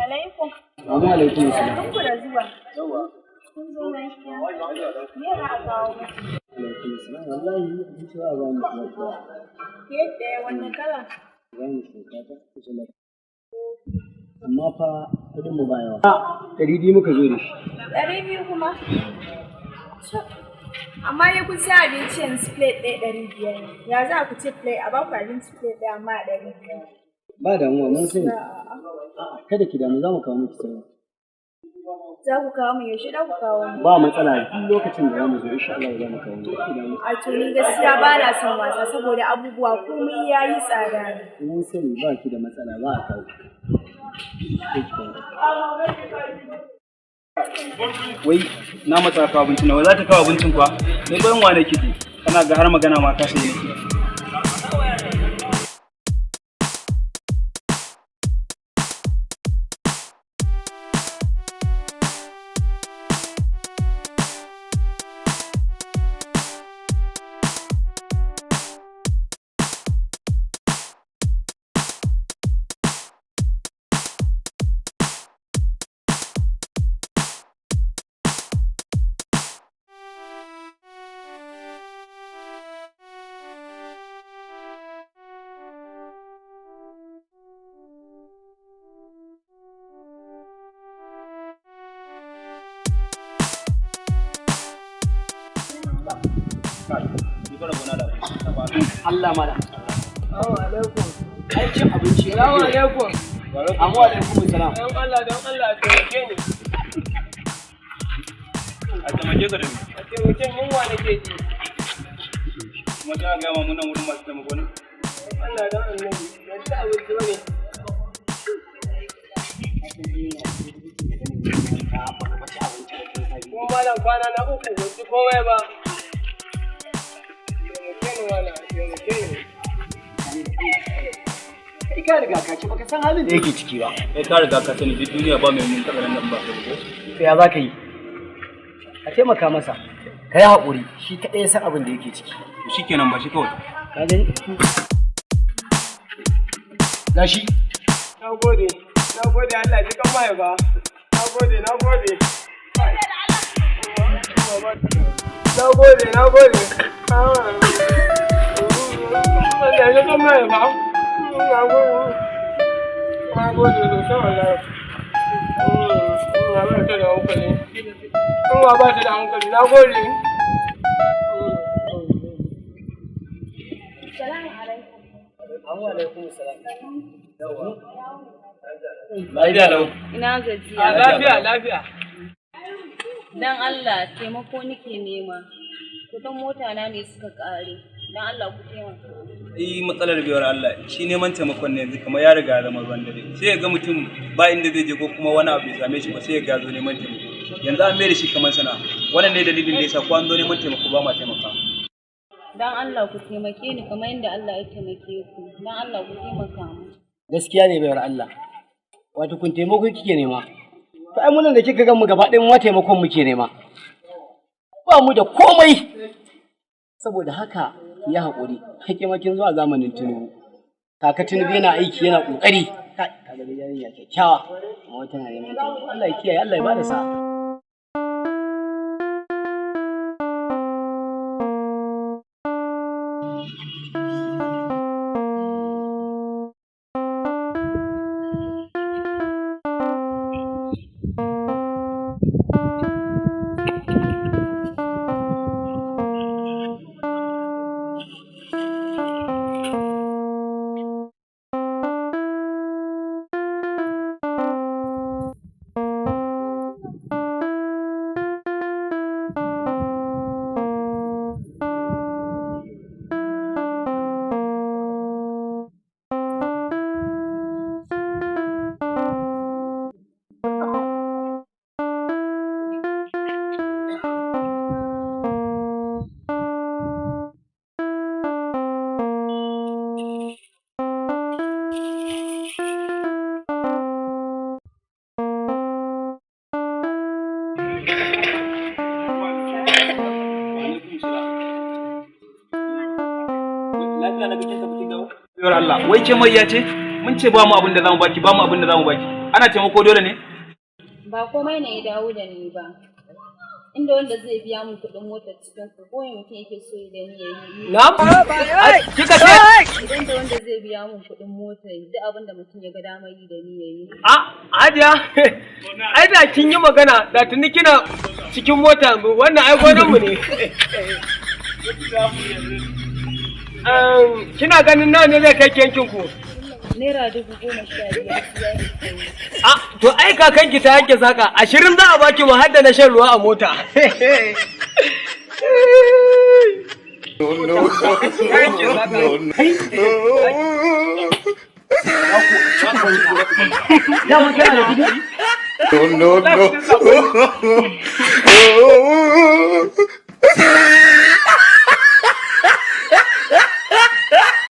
Alaikum. Assalamu alaikum salam. Barkanku da zuwa. Kun zo lafiya? Me za a kawo muku? Alaikum salam. Wallahi abinci ba ba mu lafiya. Yadda ya wannan kala? Za mu shinkafa ko salad. Amma fa kudin mu ba yawa. 200 muka zo da shi. 200 kuma? Amma dai kun san abinci yanzu plate ɗaya 500 ne. Ya za ku ce plate a baku abinci plate ɗaya amma a 500? Ba damuwa, mun sani. A'a, kada ki damu, za mu kawo miki sauran. Za ku kawo mu yaushe za ku kawo mu? Ba matsala, duk lokacin da za mu zo, insha Allah za mu kawo miki. Ki damu. A to ni gaskiya ba na son wasa saboda abubuwa komai ya yi tsada ne. Mun sani, ba ki da matsala, za a kawo. Sai ki kawo. Wai na matsa kawo abincin nan, wai za ta kawo abincin kuwa? Ni bayan wa nake ji, kana ga har magana ma ka sai nake. Kai, ni fa rabona da abinci ta ba. Allah mana. Assalamu alaikum. Ai cin abinci. Assalamu alaikum. Amma alaikum salam. Don Allah, don Allah a taimake ni. A taimake ka da me? A taimake ni, yunwa nake ji. Kuma ta ga mu nan wurin masu taimako ne. Don Allah, don annabi. Ban ci abinci ba ne. Kuma malam, kwana na uku ban ci komai ba. Taimake ni malam, taimake ni. Kai ka riga ka ci, baka san halin da yake ciki ba. Kai ka riga ka sani duk duniya ba mai mun taɓa nan ba kai ko. To ya za ka yi? Ka taimaka masa. Ka yi haƙuri, shi kaɗai ya san abin da yake ciki. To shikenan, ba shi kawai. Ka gani? Gashi. Na gode, na gode, Allah ji kan mahaifa. Na gode, na gode. Na gode, na gode. Allah ji kan mahaifa. Na gode. Na gode sosai wallahi. Ina ba ta da hankali. Ina ba ta da hankali. Na gode. Salamu alaikum. Amma alaikum salam. Lafiya lau. Ina gajiya. Lafiya, lafiya. Dan Allah taimako nake nema. Kudin mota na ne suka kare. Dan Allah ku taimaka. Ai matsalar biyar Allah shi neman taimakon ne yanzu kamar ya riga ya zama ruwan dare. Sai ya ga mutum ba inda zai je ko kuma wani abu bai same shi ba, sai ya ga zo neman taimako. Yanzu an mai da shi kamar sana'a. Wannan ne dalilin da yasa ko an zo neman taimako ba ma taimaka. Dan Allah ku taimake ni kamar yadda Allah ya taimake ku. Dan Allah ku taimaka mu. Gaskiya ne, bayar Allah. Wato kun taimako kike nema. To ai munan da kika gan mu gaba ɗayan ma taimakon muke nema. Ba mu da komai. Saboda haka ki yi haƙuri. Hakima kin zuwa zamanin Tinubu. Kaka Tinubu yana aiki, yana ƙoƙari. Kai, kaga dai yarinya kyakkyawa. Amma wata na neman taimako. Allah ya kiyaye, Allah ya bada sa'a. Alaikum salam. Lafiya na bikin tafi kin dawo? Biyar Allah, wai ke mai ya ce? Mun ce ba mu abin da zamu baki, ba mu abin da zamu baki. Ana taimako dole ne? Ba komai ne ya dawo da ni ba. Inda wanda zai biya min kuɗin motar cikin ku ko me mutum yake so da ni ya yi. Na'am? Ai, kika ce? Idan da wanda zai biya min kuɗin motar, duk abin da mutum ya ga damar yi da ni ya yi. A, Hajiya, ai da kin yi magana, da tuni kina cikin mota, wannan ai gonanmu ne. Kina ganin nawa ne zai kai ki yankin ku? ₦15,000 su ya ishe ni. A, to ai kakanki ta yanke saka, 20 za a baki mu hadda na shan ruwa a mota. Dama kana da kuɗi? No, no, no.